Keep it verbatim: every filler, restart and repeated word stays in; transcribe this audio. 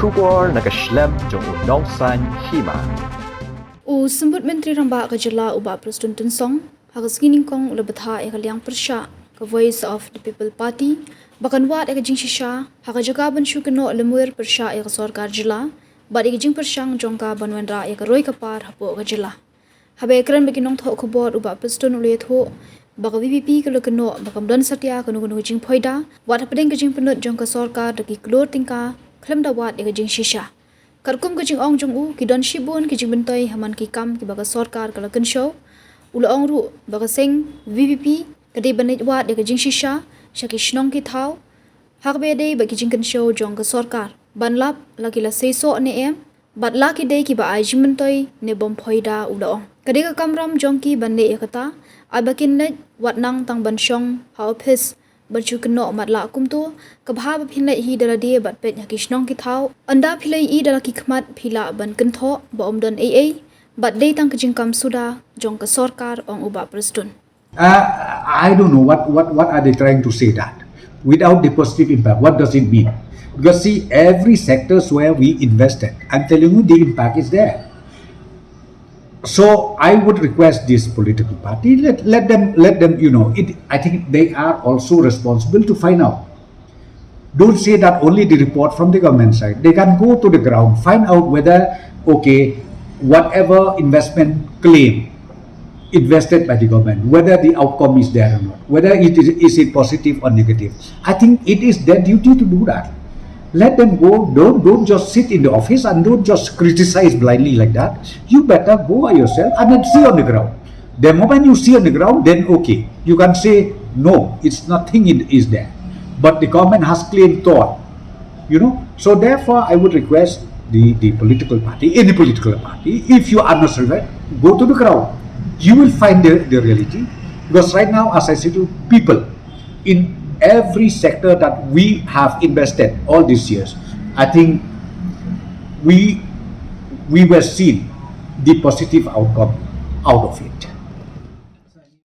Khubor na ka shlem jong u Nongsaiñ Hima. U Symbud Myntri Rangbah ka jylla u Bah Prestone Tynsong ha ka sngi Nyngkong u la bthah ïa ka liang pyrshah ka Voice of the People Party ba kan wad ïa ka jingshisha ha ka jaka ban shu kynnoh lynti pyrshah ïa ka sorkar jylla bad ïa ka jingpyrshang jong ka ban wanrah ïa ka roi ka par hapoh ka jylla. Haba ïakren bad ki nongthoh khubor u Bah Prestone u la ïathuh ba ka V P P ka la kynnoh ba kam don satia kano kano ka jingphoida wat hapdeng ka jingpynlut jong ka sorkar da ki klur tyngka khlem da wad ïa ka jingshisha. Katkum ka jingong jong u, ki don shibun ki jingmyntoi ha man ki kam kiba ka sorkar ka la kynshew. U la ong ruh ba ka seng V P P ka dei ban leit wad ïa ka jingshisha sha ki shnong ki thaw ha kaba ïadei bad ki jingkynshew jong ka sorkar ban lap la ki la seisoh ne em bad la ki dei kiba ai jingmyntoi ne bym phoida, u la ong. Ka dei ka kamram jong ki ban leh ïa kata, ai ba kin leit wat nang tang ban shong ha ophis ban shu kynnoh matlah kumto. Ka bha ba phin leit hi da lade bad peit ha ki shnong ki thaw. Ynda phi la ïohi da la ki khmat phi lah ban kynthoh ba ym don ei ei bad dei tang ka jingkam suda jong ka sorkar, ong u Bah Prestone. Uh, I don't know what, what, what are they trying to say that without the positive impact. What does it mean? Because see, every sectors where we invested, I'm telling you, the impact is there. So I would request this political party, let, let them, let them, you know, it, I think they are also responsible to find out. Don't say that only the report from the government side. They can go to the ground, find out whether, okay, whatever investment claim invested by the government, whether the outcome is there or not, whether it is, is it positive or negative. I think it is their duty to do that. Let them go. Don't, don't just sit in the office and don't just criticize blindly like that. You better go yourself and then see on the ground. The moment you see on the ground, then okay, you can say, no, it's nothing in, is there. But the government has claimed thought, you know. So therefore, I would request the, the political party, any political party, if you are not satisfied, go to the ground. You will find the, the reality. Because right now, as I said to people, in every sector that we have invested all these years, I think we, we were seeing the positive outcome out of it.